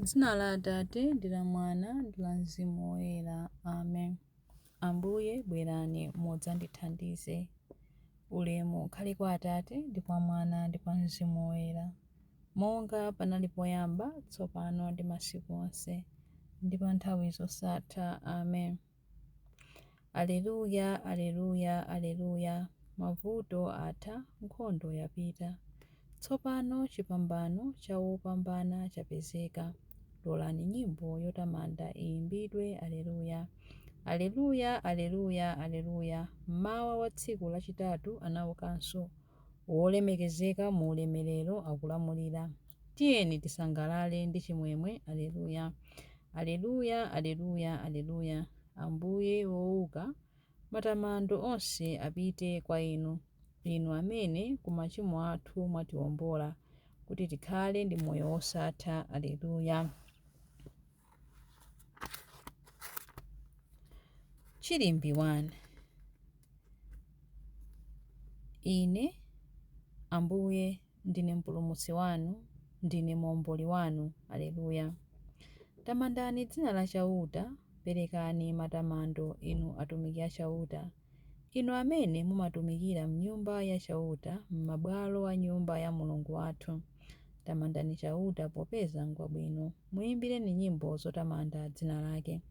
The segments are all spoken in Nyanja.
M'dzina la Atate, ndi la Mwana, ndi la Mzimu Woyera. Amen. Ambuye, bwerani mudzandithandize. Ulemu ukhale kwa Atate, ndi kwa Mwana, ndi kwa Mzimu Woyera, monga panali poyamba, tsopano, ndi masiku onse, ndi pa nthawi zosatha. Amen. Aleluya, Aleluya, Aleluya! Mavuto atha, nkhondo yapita. Tsopano chipambano cha wopambana chapezeka. Lolani nyimbo yotamanda iyimbidwe, Aleluya! Aleluya, Aleluya, Aleluya! M'mawa wa tsiku lachitatu anaukanso, wolemekezeka mu ulemerero akulamulira. Tiyeni tisangalale ndi chimwemwe, Aleluya! Aleluya, Aleluya, Aleluya! Ambuye wouka, matamando onse apite kwa Inu, Inu amene ku machimo athu mwatiwombola, kuti tikhale ndi moyo wosatha. Aleluya. Chilimbi 1 Ine, Ambuye, ndine Mpulumutsi wanu, ndine Muomboli wanu. Aleluya. Tamandani dzina la Chauta, perekani matamando, inu atumiki a Chauta, inu amene mumatumikira m'Nyumba ya Chauta, m'mabwalo a Nyumba ya Mulungu wathu. Tamandani Chauta popeza ngwabwino, muimbireni nyimbo zotamanda dzina lake,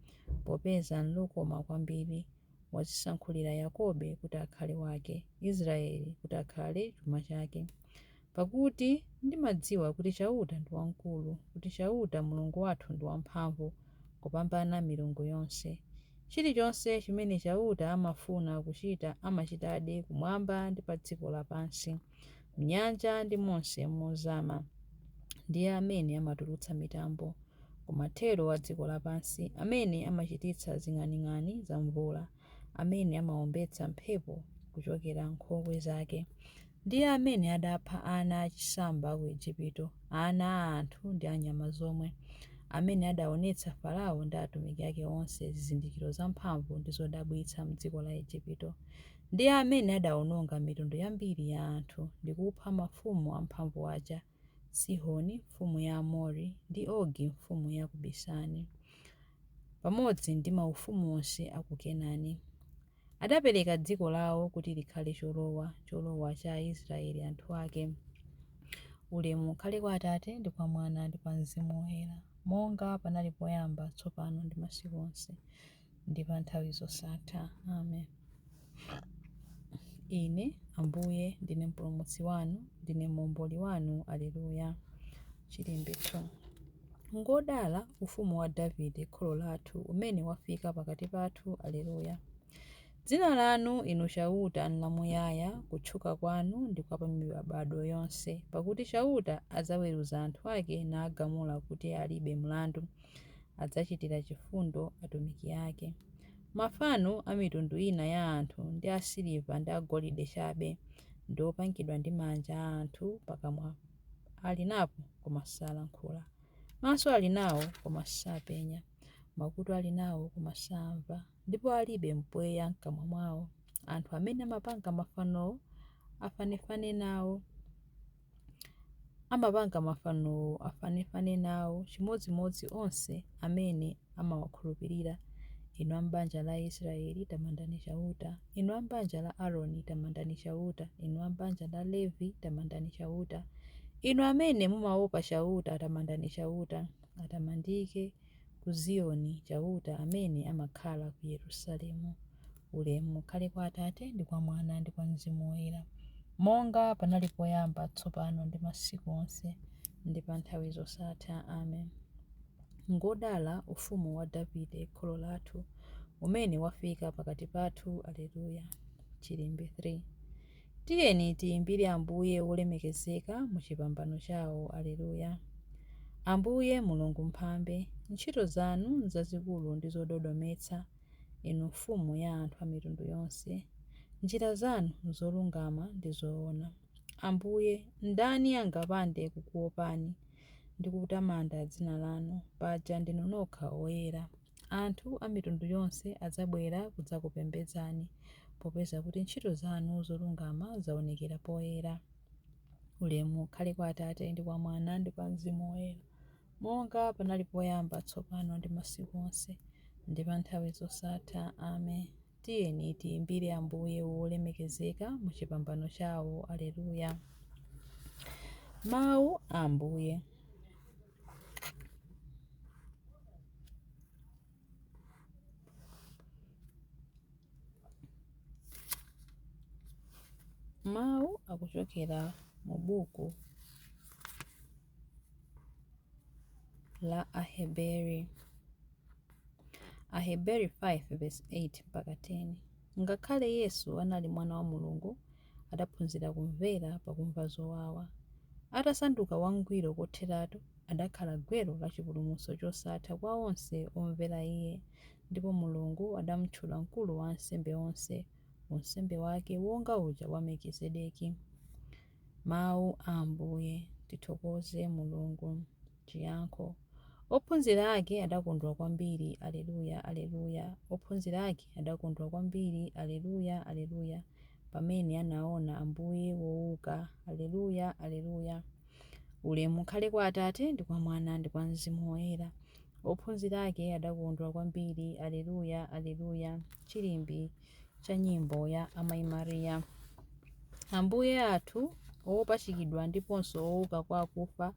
popeza nlokoma kwambiri. Wadzisankhulira Yakobe kuti akhale wake, Israele kuti akhale chuma chake. Pakuti ndimadziwa kuti Chauta ndi wamkulu, kuti Chauta Mulungu wathu ndi wamphamvu kupambana milungu yonse. Chilichonse chimene Chauta amafuna kuchita amachitadi kumwamba ndi pa dziko lapansi, m'nyanja ndi monse mozama. Ndiye amene amatulutsa mitambo ku mathero a dziko lapansi, amene amachititsa zing'aning'ani za mvula, amene amaombetsa mphepo kuchokera m'nkhokwe zake. Ndiye amene adapha ana achisamba a ku Ejipito, ana a anthu ndi a nyama zomwe, amene adaonetsa Farao ndi atumiki ake onse zizindikiro zamphamvu ndi zodabwitsa m'dziko la Ejipito. Ndiye amene adaononga mitundu yambiri ya anthu, ndi kupha mafumu amphamvu aja, Sihoni mfumu ya Aamori, ndi Ogi mfumu ya ku Basani, pamodzi ndi maufumu onse a ku Kenani. Adapereka dziko lao kuti likhale cholowa, cholowa cha Aisraele anthu ake. Ulemu ukhale kwa Atate, ndi kwa Mwana, ndi kwa Mzimu Woyera, monga panali poyamba, tsopano, ndi masiku onse, ndi pa nthawi zosatha. Amen. Ine, Ambuye, ndine Mpulumutsi wanu, ndine Muomboli wanu. Aleluya. Chilimbi 2. Ngwodala ufumu wa Davide kholo lathu, umene wafika pakati pathu. Alleluia. Dzina lanu, Inu Chauta, nlamuyaya, kutchuka kwanu ndi kwa pa mibadwo yonse. Pakuti Chauta adzaweruza anthu ake nagamula kuti alibe mlandu. Adzachitira chifundo atumiki ake. Mafano a mitundu ina ya anthu ndi asiliva ndi agolide chabe, ndi opangidwa ndi manja a anthu, pakamwa ali napo koma salankhula, maso ali nawo koma sapenya, makutu ali nawo koma samva, ndipo alibe mpweya m'kamwa mwawo. Anthu amene amapanga mafanowo afanefane nawo. Amapanga mafanowo afanefane nawo, chimodzimodzi onse amene amawakhulupirira. Inu a m'banja la Israele, tamandani Chauta. Inu a m'banja la Aroni, tamandani Chauta. Inu a m'banja la Levi, tamandani Chauta. Inu amene mumaopa Chauta, tamandani Chauta. Atamandike ku Ziyoni Chauta amene amakhala ku Yerusalemu. Ulemu ukhale kwa Atate, ndi kwa Mwana, ndi kwa Mzimu Woyera, monga panali poyamba, tsopano, ndi masiku onse, ndi pa nthawi zosatha. Amen. Ngwodala ufumu wa Davide kholo lathu, umene wafika pakati pathu. Alleluia. Chilimbi 3. Tiyeni tiyimbire Ambuye wolemekezeka mu chipambano chawo. Alleluia. Ambuye Mulungu Mphambe, ntchito zanu nzazikulu ndi zododometsa, Inu Mfumu ya anthu a mitundu yonse. Njira zanu nzolungama ndi zoona. Ambuye, ndani angapande kukuopani ndi kutamanda dzina lanu? Paja ndinu nokha oyera. Anthu a mitundu yonse adzabwera kudzakupembedzani, popeza kuti ntchito zanu zolungama zaonekera poyera. Ulemu ukhale kwa Atate ndi kwa Mwana ndi kwa Mzimu Woyera. Monga panali poyamba, tsopano ndi masiku onse, ndi pa nthawi zosatha. Amen. Tiyeni tiyimbire Ambuye wolemekezeka mu chipambano chawo. Aleluya. Mawu a Ambuye. Mawu akuchokera mu buku la Aheberi. Aheberi 5:8 mpaka 10. Ngakhale Yesu anali mwana wa Mulungu, adaphunzira kumvera pakumva zowawa. Atasanduka wangwiro kotheratu, adakhala gwero la chipulumutso chosatha kwa onse omvera Iye. Ndipo Mulungu adamutchula mkulu wa ansembe onse, unsembe wake wonga uja wa Melkizedeki. Mawu a Ambuye. Tithokoze Mulungu. Chiyankho. Ophunzira ake adakondwa kwambiri. Alleluya, Alleluya. Ophunzira ake adakondwa kwambiri. Alleluya, Alleluya. Pamene anaona Ambuye wouka. Alleluya, Alleluya. Ulemu ukhale kwa Atate, ndi kwa Mwana, ndi kwa Mzimu Woyera. Ophunzira ake adakondwa kwambiri. Alleluya, Alleluya. Chilimbi cha nyimbo ya Amayi Mariya. Ambuye athu wopachikidwa ndiponso wouka kwa akufa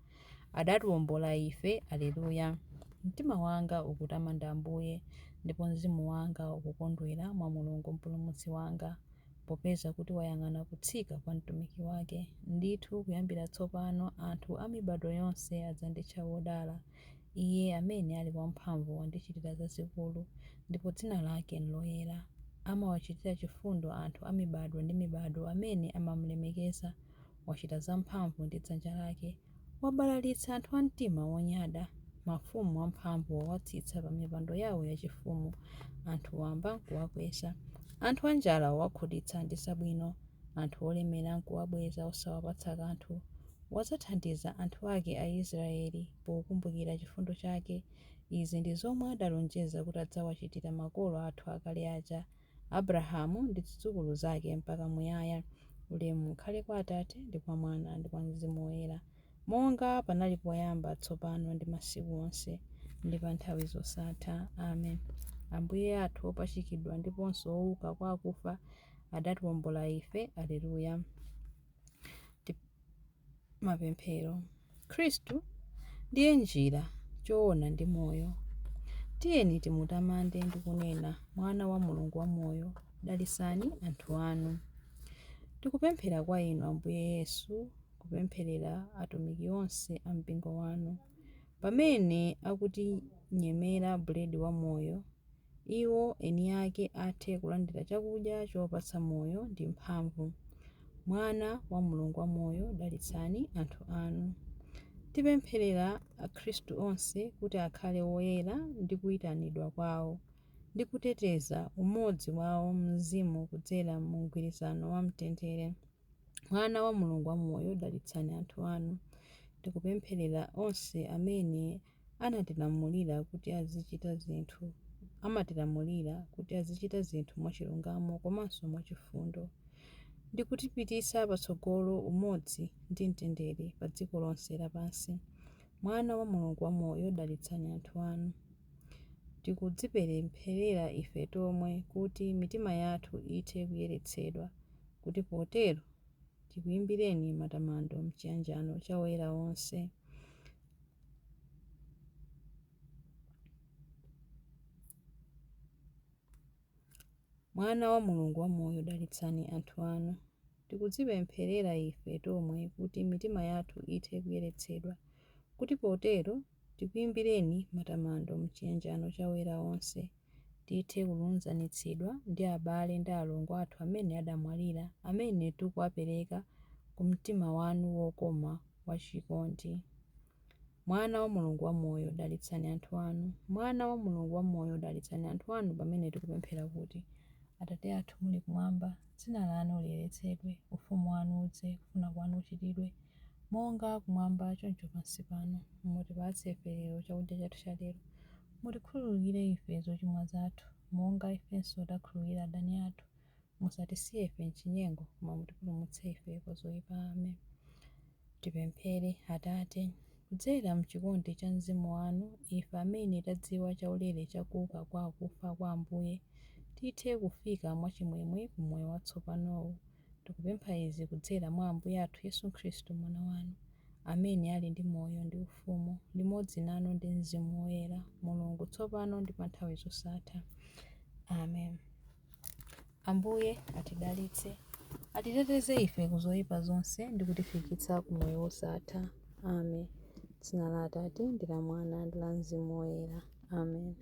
adatiwombola ife. Alleluya. Mtima wanga ukutamanda Ambuye, ndipo mzimu wanga ukukondwera mwa Mulungu Mpulumutsi wanga, popeza kuti wayang'ana kutsika kwa mtumiki wake. Ndithu kuyambira tsopano anthu a mibadwo yonse adzanditcha wodala. Iye amene ali wamphamvu wandichitira zazikulu, ndipo dzina lake n'loyera. Amawachitira chifundo anthu a mibadwo ndi mibadwo amene amamulemekeza. Wachita zamphamvu ndi dzanja lake. Wabalalitsa anthu a mtima wonyada. Mafumu amphamvu wawatsitsa pa mipando yawo yachifumu, anthu wamba n'kuwakweza. Anthu anjala wawakhutitsa ndi zabwino, anthu olemera n'kuwabweza osawapatsa kanthu. Wadzathandiza anthu ake Aisraeli pokumbukira chifundo chake. Izi ndi zomwe adalonjeza kuti adzawachitira makolo athu akale aja, Abrahamu ndi zidzukulu zake mpaka muyaya. Ulemu ukhale kwa Atate, ndi kwa Mwana, ndi kwa Mzimu Woyera, monga panali poyamba, tsopano, ndi masiku onse, ndi pa nthawi zosatha. Amen. Ambuye athu wopachikidwa ndiponso wouka kwa akufa adatiwombola ife. Alleluya. Mapemphero. Khristu ndiye njira, choona ndi moyo. Tiyeni timutamande ndi kunena, Mwana wa Mulungu wamoyo, dalitsani anthu anu. Tikupemphera kwa inu Ambuye Yesu, kupempherera atumiki onse a mpingo wanu. Pamene akutinyemera buledi wa moyo, iwo eni ake athe kulandira chakudya chopatsa moyo ndi mphamvu. Mwana wa Mulungu wamoyo, dalitsani anthu anu. Tipempherera akhristu onse kuti akhale oyera ndi kuyitanidwa kwawo, ndi kuteteza umodzi wawo m'mzimu kudzera mu mgwirizano wa mtendere. Mwana wa Mulungu wamoyo, dalitsani anthu anu. Tikupempherera onse amene anatilamulira kuti azichita zinthu amatilamulira kuti azichita zinthu mwachilungamo komanso mwachifundo, ndi kutipititsa patsogolo umodzi ndi mtendere pa dziko lonse lapansi. Mwana wa Mulungu wamoyo, dalitsani anthu anu. Tikudzipempherera ife tomwe kuti mitima yathu ithe kuyeretsedwa, kuti potero tikuyimbireni matamando m'chiyanjano cha oyera onse. Mwana wa Mulungu wamoyo, dalitsani anthu anu. Tikudzipempherera ife tomwe kuti mitima yathu ithe kuyeretsedwa, kuti potero tikuyimbireni matamando m'chiyanjano cha oyera onse, tithe kulunzanitsidwa ndi abale ndi alongo athu amene adamwalira, amene tikuwapereka ku mtima wanu wokoma wachikondi. Mwana wa Mulungu wamoyo, dalitsani anthu anu. Mwana wa Mulungu wamoyo, dalitsani anthu anu pamene tikupemphera kuti, Atate athu muli kumwamba, dzina lanu liyeretsedwe, ufumu wanu udze, kufuna kwanu kuchitidwe, monga kumwamba choncho pansi pano. Mutipatse ife lero chakudya chathu cha lero. Mutikhululukire ife zochimwa zathu, monga ifenso takhululukira adani athu. Musatisiye ife m'chinyengo, koma mutipulumutse ife kwa zoyipa. Amen. Tipemphere. Atate, Kudzera m'chikondi cha Mzimu wanu, ife amene tadziwa chaulere cha kuuka kwa akufa kwa Ambuye, tithe kufika mwachimwemwe ku moyo watsopanowu. Tikupempha izi kudzera mwa Ambuye athu Yesu Khristu Mwana wanu, amene ali ndi moyo ndi ufumu, limodzi nanu ndi Mzimu Woyera, Mulungu, tsopano ndi pa nthawi zosatha. Amen. Ambuye atidalitse, atiteteze ife ku zoyipa zonse ndi kutifikitsa ku moyo wosatha. Amen. Dzina la Atate ndi la Mwana ndi la Mzimu Woyera. Amen.